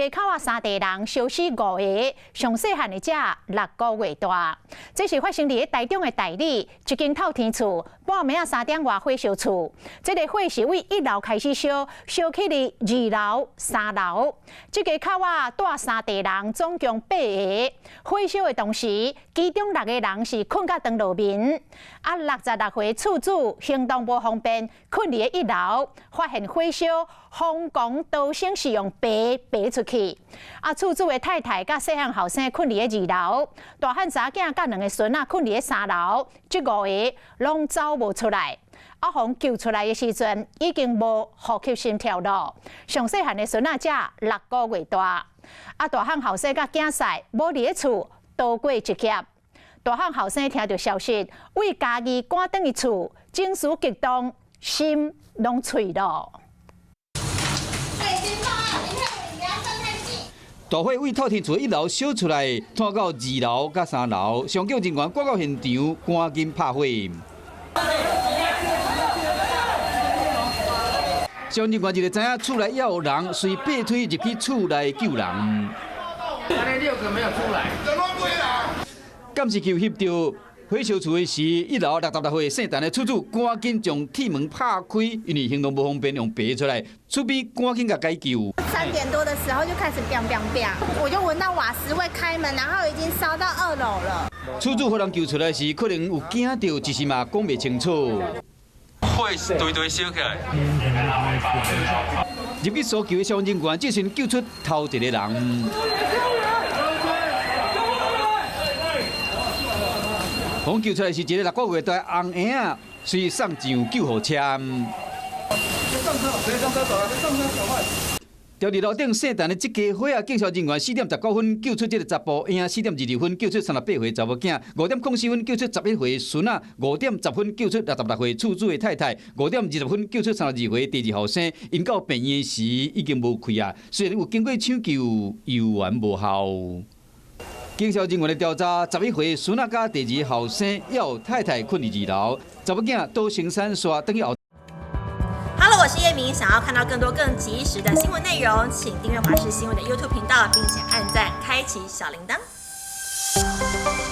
家口仔三地人燒死五個，上細漢的才6個月大。這是發生佇台中的大里一間透天厝，半暝仔3點外火燒厝。這个火是對一樓開始燒，燒去佇二樓、三樓。這家口仔蹛三地人，總共八个。火燒的同時，其中六个人是睏甲床內面，啊，66歲厝主行動無方便，睏佇一樓，發現火燒，瘋狂逃生是用爬爬出去。啊，厝主的太太佮細漢後生睏佇二樓，大漢查囝佮兩个孫仔睏佇三樓，這五个攏走無出來。啊，予救出來的時陣已經無呼吸心跳咯。上細漢的孫仔才六個月大，啊，大漢後生佮囝婿無佇咧厝，逃過一劫。大漢後生聽著消息，對家己趕轉去厝，情緒激動，心攏碎咯。大火對透天厝一樓燒出來，拖到二樓佮三樓，搶救人員趕到現場，趕緊拍火。消防人員就知影厝內猶有人，隨爬梯入去厝內救人。六個沒有出來。監視器翕著火燒厝的時，一樓66歲姓陳的厝主趕緊將鐵門拍開，因為行動無方便，用爬出來，厝邊趕緊共解救。 3點多的時候就開始砰砰砰，我就聞到瓦斯味，開門，然後已經燒到二樓了。厝主予人救出來時，可能有驚著，一時嘛講袂清楚。火是堆堆燒起來。入去搜救的消防人員，這時救出頭一個人。予救出來是一个6個月大紅嬰仔，隨送上救護車。上車，走，上車，趕快！佇二樓頂姓陳的這家伙仔，警消人員4點19分救出這个查埔嬰，4點22分救出38歲查某囝，5點04分救出11歲孫仔，5點10分救出66歲厝主的太太，5點20分救出32歲第二後生，𪜶到病院時已經無氣啊，雖然有經過搶救，猶原無效。警消人員的調查，11歲孫仔佮第二後生，猶有太太睏佇二樓，查某囝倒生產煞轉去後。 Hello，我是葉明，想要看到更多更及時的新聞內容，請訂閱華視新聞的 YouTube 頻道，並且按讚，開啟小鈴鐺。